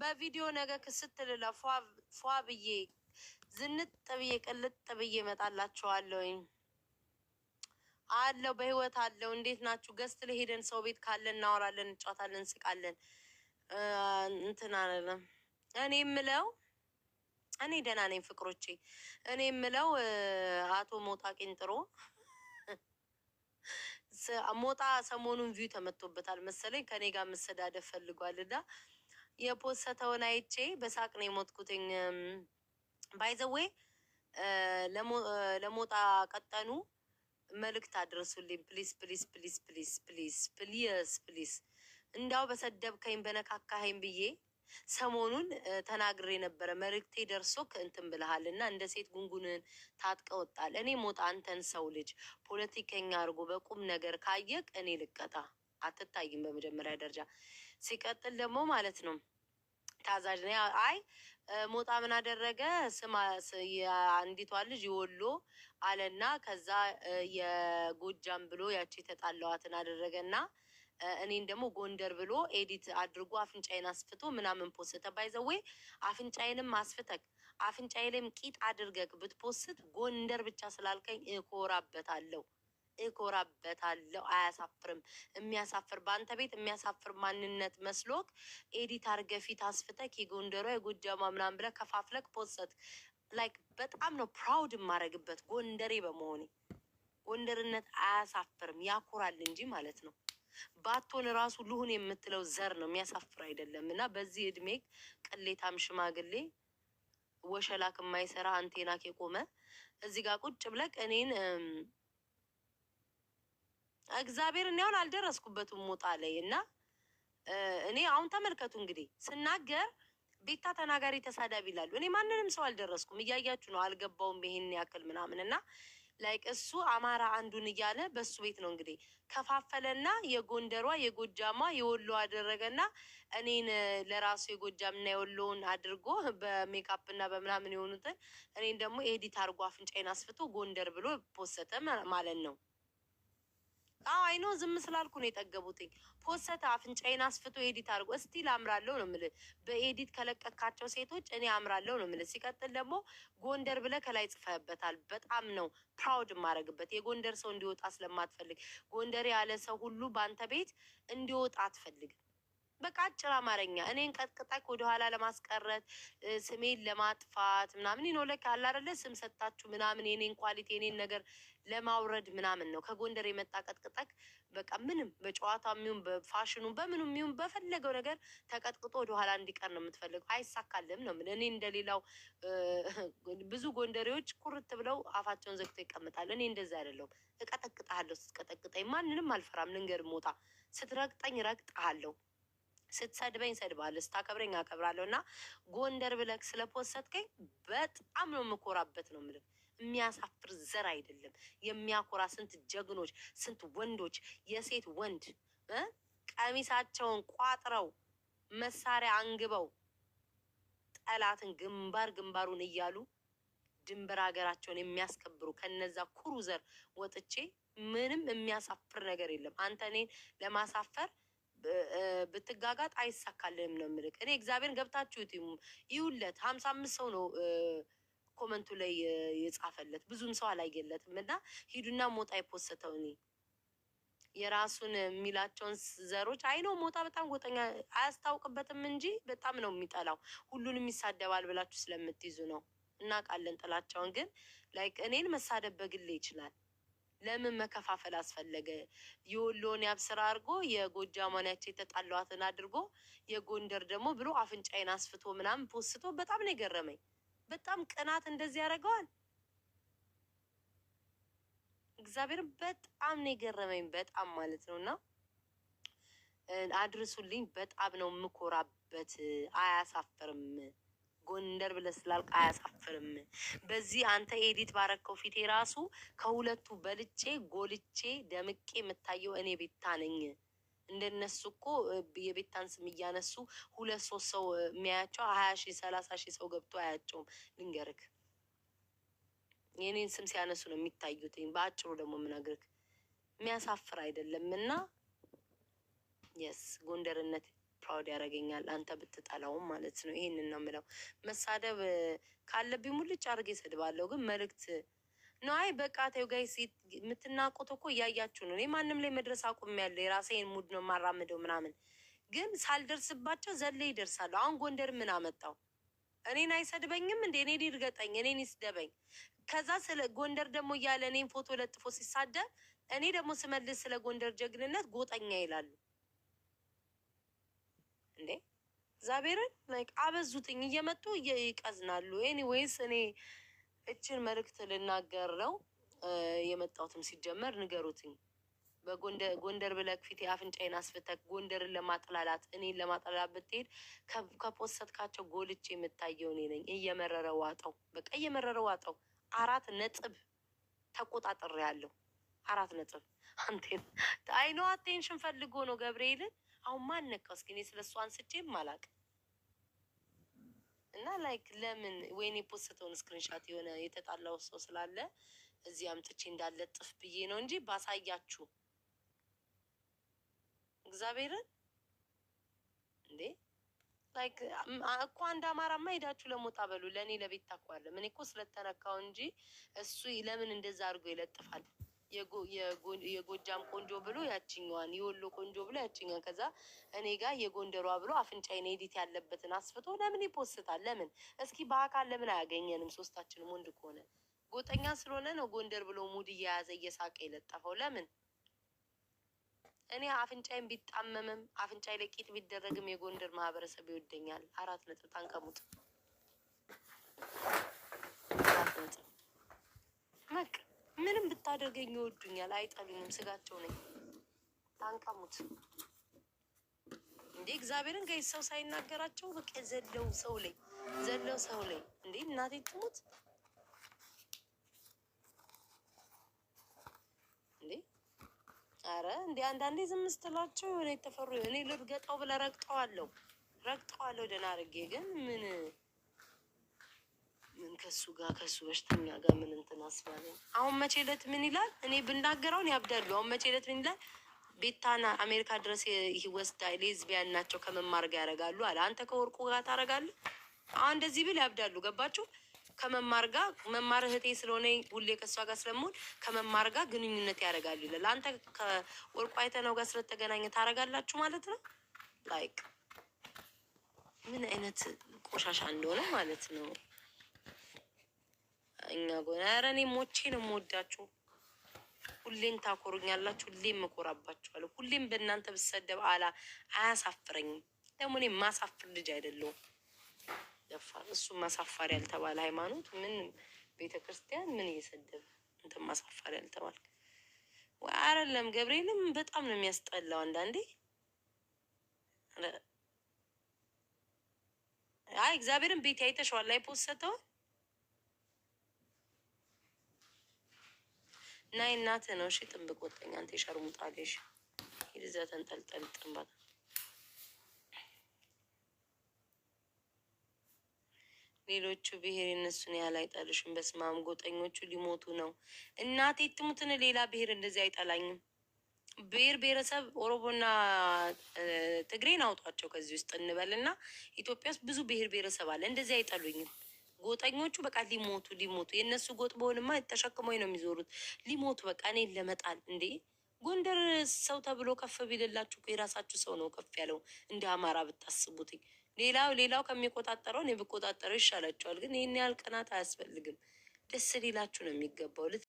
በቪዲዮ ነገ ክስትልላ ፏ ብዬ፣ ዝንጥ ብዬ፣ ቅልጥ ብዬ እመጣላችኋለሁኝ። አለው፣ በህይወት አለው። እንዴት ናችሁ? Guest ለሄደን ሰው ቤት ካለ እናወራለን፣ እንጫወታለን፣ እንስቃለን። እንትን አለም። እኔ የምለው እኔ ደህና ነኝ ፍቅሮቼ። እኔ የምለው አቶ ሞጣ ቂንጥሮ፣ ሞጣ ሰሞኑን view ተመቶበታል መሰለኝ፣ ከኔ ጋር መሰዳደብ ፈልጓል እና የፖሰተውን አይቼ በሳቅ ነው የሞትኩትኝ። By the way ለሞጣ ቀጠኑ መልእክት አድርሱልኝ please, please, please, please, please, please, please። እንዳው በሰደብከኝ በነካካኸኝ ብዬ ሰሞኑን ተናግሬ ነበረ። መልእክቴ ደርሶ እንትን ብልሃል እና እንደ ሴት ጉንጉንን ታጥቀ ወጣል። እኔ ሞጣ አንተን ሰው ልጅ ፖለቲከኛ አድርጎ በቁም ነገር ካየቅ እኔ ልቀጣ አትታይም። በመጀመሪያ ደረጃ ሲቀጥል ደግሞ ማለት ነው ታዛዥ ነኝ። አይ ሞጣ ምን አደረገ? ስማ፣ የአንዲቷ ልጅ የወሎ አለና ከዛ የጎጃም ብሎ ያቺ የተጣለዋትን አደረገና እኔን ደግሞ ጎንደር ብሎ edit አድርጎ አፍንጫዬን አስፍቶ ምናምን ፖስተ። By the way አፍንጫዬንም አስፍተክ አፍንጫዬ ላይም ቂጥ አድርገክ ብት post ጎንደር ብቻ ስላልከኝ እኮራበታለሁ፣ እኮራበታለሁ። አያሳፍርም። የሚያሳፍር በአንተ ቤት የሚያሳፍር ማንነት መስሎክ edit አድርገህ ፊት አስፍተክ የጎንደሯ የጎጃሟ ምናምን ብለህ ከፋፍለክ post። Like በጣም ነው proud የማደርግበት ጎንደሬ በመሆኔ። ጎንደርነት አያሳፍርም፣ ያኮራል እንጂ ማለት ነው። ባቶን ራሱ ልሁን የምትለው ዘር ነው፣ የሚያሳፍር አይደለም። እና በዚህ እድሜ ቅሌታም ሽማግሌ ወሸላክ የማይሰራ አንቴናክ የቆመ እዚህ ጋር ቁጭ ብለክ እኔን እግዚአብሔር እኔ አሁን አልደረስኩበትም ሞጣ ላይ። እና እኔ አሁን ተመልከቱ እንግዲህ ስናገር ቤታ ተናጋሪ ተሳዳቢ ይላሉ። እኔ ማንንም ሰው አልደረስኩም። እያያችሁ ነው። አልገባውም ይሄን ያክል ምናምን። እና like እሱ አማራ አንዱን እያለ በሱ ቤት ነው እንግዲህ ከፋፈለና የጎንደሯ፣ የጎጃሟ፣ የወሎ አደረገና እኔን ለራሱ የጎጃምና የወሎውን አድርጎ በሜካፕ እና በምናምን የሆኑትን እኔን ደግሞ edit አድርጎ አፍንጫዬን አስፍቶ ጎንደር ብሎ ፖሰተ ማለት ነው። አዎ I know፣ ዝም ስላልኩ ነው የጠገቡትኝ። ፖሰተ አፍንጫዬን አስፍቶ edit አድርጎ። Still አምራለሁ ነው የምልህ። በ edit ከለቀካቸው ሴቶች እኔ አምራለሁ ነው የምልህ። ሲቀጥል ደግሞ ጎንደር ብለህ ከላይ ጽፈህበታል። በጣም ነው proud የማደርግበት። የጎንደር ሰው እንዲወጣ ስለማትፈልግ ጎንደር ያለ ሰው ሁሉ በአንተ ቤት እንዲወጣ አትፈልግም። በቃ አጭር አማርኛ እኔን ቀጥቅጠክ ወደኋላ ለማስቀረት፣ ስሜን ለማጥፋት ምናምን ነው። ለክ አለ አይደለ ስም ሰጥታችሁ ምናምን የኔን quality የኔን ነገር ለማውረድ ምናምን ነው። ከጎንደር የመጣ ቀጥቅጠክ በቃ ምንም በጨዋታ የሚሆን በፋሽኑ በምኑ የሚሆን በፈለገው ነገር ተቀጥቅጦ ወደኋላ እንዲቀር ነው የምትፈልገው። አይሳካልም ነው የምልህ። እኔ እንደሌላው ብዙ ጎንደሬዎች ኩርት ብለው አፋቸውን ዘግተው ይቀመጣሉ። እኔ እንደዛ አይደለሁም። እቀጠቅጥሃለሁ። ስትቀጠቅጠኝ ማንንም አልፈራም። ልንገር ሞጣ፣ ስትረግጠኝ ረግጥሃለሁ፣ ስትሰድበኝ ሰድባለሁ፣ ስታከብረኝ አከብራለሁ። እና ጎንደር ብለህ ስለፖሰትከኝ በጣም ነው የምኮራበት ነው የምልህ። የሚያሳፍር ዘር አይደለም፣ የሚያኮራ። ስንት ጀግኖች፣ ስንት ወንዶች፣ የሴት ወንድ ቀሚሳቸውን ቋጥረው መሳሪያ አንግበው ጠላትን ግንባር ግንባሩን እያሉ ድንበር ሀገራቸውን የሚያስከብሩ ከነዛ ኩሩ ዘር ወጥቼ ምንም የሚያሳፍር ነገር የለም። አንተ እኔን ለማሳፈር ብትጋጋጥ አይሳካልንም ነው የምልህ። እኔ እግዚአብሔርን ገብታችሁት ይውለት 55 ሰው ነው comment ኡ ላይ የጻፈለት፣ ብዙም ሰው አላየለትም። እና ሂዱና ሞጣ የፖሰተው እኔ የራሱን የሚላቸውን ዘሮች I know ሞጣ በጣም ጎጠኛ አያስታውቅበትም እንጂ በጣም ነው የሚጠላው። ሁሉንም ይሳደባል ብላችሁ ስለምትይዙ ነው። እናውቃለን ጥላቸውን። ግን like እኔን መሳደብ በግሌ ይችላል። ለምን መከፋፈል አስፈለገ? የወሎን ያብስራ አድርጎ፣ የጎጃሟን ያቺ የተጣሏትን አድርጎ፣ የጎንደር ደግሞ ብሎ አፍንጫዬን አስፍቶ ምናምን ፖስቶ በጣም ነው የገረመኝ። በጣም ቅናት እንደዚህ ያደርገዋል። እግዚአብሔርን በጣም ነው የገረመኝ። በጣም ማለት ነው። እና አድርሱልኝ። በጣም ነው የምኮራበት። አያሳፍርም። ጎንደር ብለህ ስላልክ አያሳፍርም። በዚህ አንተ edit ባረከው ፊቴ ራሱ ከሁለቱ በልጬ ጎልቼ ደምቄ የምታየው እኔ ቤታ ነኝ። እንደነሱ እኮ የቤታን ስም እያነሱ ሁለት ሶስት ሰው የሚያያቸው 20,000 30,000 ሰው ገብቶ አያቸውም። ልንገርክ የኔን ስም ሲያነሱ ነው የሚታዩትኝ። በአጭሩ ደግሞ የምነግርክ የሚያሳፍር አይደለም። እና yes ጎንደርነት Proud ያደርገኛል። አንተ ብትጠላውም ማለት ነው። ይሄንን ነው የምለው። መሳደብ ካለብኝ ሙልጭ አድርጌ እሰድባለሁ፣ ግን መልእክት ነው። አይ በቃ ተይው guys፣ የምትናቁት እኮ እያያችሁ ነው። እኔ ማንም ላይ መድረስ አቁሜያለሁ። የራሴን mood ነው የማራምደው ምናምን፣ ግን ሳልደርስባቸው ዘለ ይደርሳሉ። አሁን ጎንደር ምን አመጣው? እኔን አይሰድበኝም እንዴ? እኔን ይርገጠኝ፣ እኔን ይስደበኝ። ከዛ ስለ ጎንደር ደግሞ እያለ እኔን ፎቶ ለጥፎ ሲሳደብ እኔ ደግሞ ስመልስ ስለ ጎንደር ጀግንነት ጎጠኛ ይላሉ እንዴ? እግዚአብሔርን like አበዙትኝ፣ እየመጡ ይቀዝናሉ። Anyways እኔ እችን መልእክት ልናገር ነው የመጣሁትም። ሲጀመር ንገሩትኝ በጎንደር ብለህ ፊቴ አፍንጫዬን አስፍተህ ጎንደርን ለማጥላላት እኔን ለማጥላላት ብትሄድ ከ post ካቸው ጎልቼ የምታየው እኔ ነኝ። እየመረረ ዋጠው፣ በቃ እየመረረ ዋጠው። 4 ነጥብ ተቆጣጥሬ ያለው 4 ነጥብ። አንቴን አይኖ attention ፈልጎ ነው ገብርኤልን። አሁን ማን ነካው? እስኪ እኔ ስለ እሱ አንስቼም አላውቅም። እና like ለምን ወይኔ post ተውን screenshot የሆነ የተጣላው ሰው ስላለ እዚህ አምጥቼ እንዳለጥፍ ብዬ ነው እንጂ ባሳያችሁ እግዚአብሔርን እንዴ like እኮ አንድ አማራማ ሄዳችሁ ለሞጣ በሉ። ለእኔ ለቤት ታውቀዋለህ። እኔ እኮ ስለተነካው እንጂ እሱ ለምን እንደዛ አድርጎ ይለጥፋል? የጎጃም ቆንጆ ብሎ ያችኛዋን፣ የወሎ ቆንጆ ብሎ ያችኛዋን፣ ከዛ እኔ ጋር የጎንደሯ ብሎ አፍንጫዬን edit ያለበትን አስፍቶ ለምን ይ post ታል? ለምን እስኪ በአካል ለምን አያገኘንም? ሶስታችንም ወንድ ከሆነ ጎጠኛ ስለሆነ ነው ጎንደር ብሎ mood እየያዘ እየሳቀ የለጠፈው። ለምን እኔ አፍንጫዬን ቢጣመምም አፍንጫዬ ላይ ቂጥ ቢደረግም የጎንደር ማህበረሰብ ይወደኛል። 4 ነጥብ። ታንቀሙት። 4 ነጥብ። በቃ ምንም ብታደርገኝ ይወዱኛል፣ አይጠሉኝም። ስጋቸው ነኝ። ታንቀሙት እንዴ እግዚአብሔርን guys ሰው ሳይናገራቸው በቃ ዘለው ሰው ላይ ዘለው ሰው ላይ እንዴ እናቴ ትሙት እንዴ። አረ እንዴ አንዳንዴ ዝም ስትላቸው የሆነ የተፈሩ እኔ ልርገጠው ብለህ ረግጠዋለሁ ረግጠዋለሁ ደህና አድርጌ፣ ግን ምን ምን ከሱ ጋር ከሱ በሽተኛ ጋር ምን እንትን አስባለኝ። አሁን መቼ ዕለት ምን ይላል? እኔ ብናገረውን ያብዳሉ። አሁን መቼ ዕለት ምን ይላል? ቤታና አሜሪካ ድረስ ወስዳ ሌዝቢያን ናቸው ከመማር ጋር ያደርጋሉ አለ። አንተ ከወርቁ ጋር ታደርጋለህ? አሁን እንደዚህ ብል ያብዳሉ። ገባችሁ? ከመማር ጋር መማር እህቴ ስለሆነ ሁሌ ከእሷ ጋር ስለምሆን ከመማር ጋር ግንኙነት ያደርጋሉ ይላል። አንተ ከወርቁ አይተነው ጋር ስለተገናኘ ታደርጋላችሁ ማለት ነው። Like ምን አይነት ቆሻሻ እንደሆነ ማለት ነው። እኛ ጎን ኧረ እኔ ሞቼ ነው የምወዳችሁ። ሁሌም ታኮሩኛላችሁ፣ ሁሌም እኮራባችኋለሁ። ሁሌም በእናንተ ብሰደብ አላ አያሳፍረኝም። ደግሞ እኔ ማሳፍር ልጅ አይደለሁም። ደፋር እሱ ማሳፋሪ ያልተባለ ሃይማኖት ምን ቤተ ክርስቲያን ምን እየሰደበ እንትን ማሳፋሪ ያልተባለ ወይ አይደለም። ገብርኤልም በጣም ነው የሚያስጠላው አንዳንዴ። አይ እግዚአብሔርን ቤት አይተሸዋል ላይ post ሰተዋል እና እናትህ ነው። እሺ ጥንብ ቆጠኛ አንተ የሸርሙጣ ልጅ ሂድ እዛ ተንጠልጠል ጥንባት። ሌሎቹ ብሔር የነሱን ያህል አይጠሉሽም። በስመ አብ ጎጠኞቹ ሊሞቱ ነው። እናቴ ትሙትን ሌላ ብሔር እንደዚህ አይጠላኝም። ብሔር ብሔረሰብ ኦሮሞና ትግሬን አውጧቸው ከዚህ ውስጥ እንበልና ኢትዮጵያ ውስጥ ብዙ ብሔር ብሔረሰብ አለ። እንደዚህ አይጠሉኝም። ጎጠኞቹ በቃ ሊሞቱ ሊሞቱ የእነሱ ጎጥ በሆንማ ተሸክመው ነው የሚዞሩት። ሊሞቱ በቃ እኔን ለመጣል እንዴ። ጎንደር ሰው ተብሎ ከፍ ቢልላችሁ እኮ የራሳችሁ ሰው ነው ከፍ ያለው። እንደ አማራ ብታስቡትኝ ሌላው ሌላው ከሚቆጣጠረው እኔ ብቆጣጠረው ይሻላቸዋል። ግን ይህን ያህል ቅናት አያስፈልግም። ደስ ሊላችሁ ነው የሚገባው።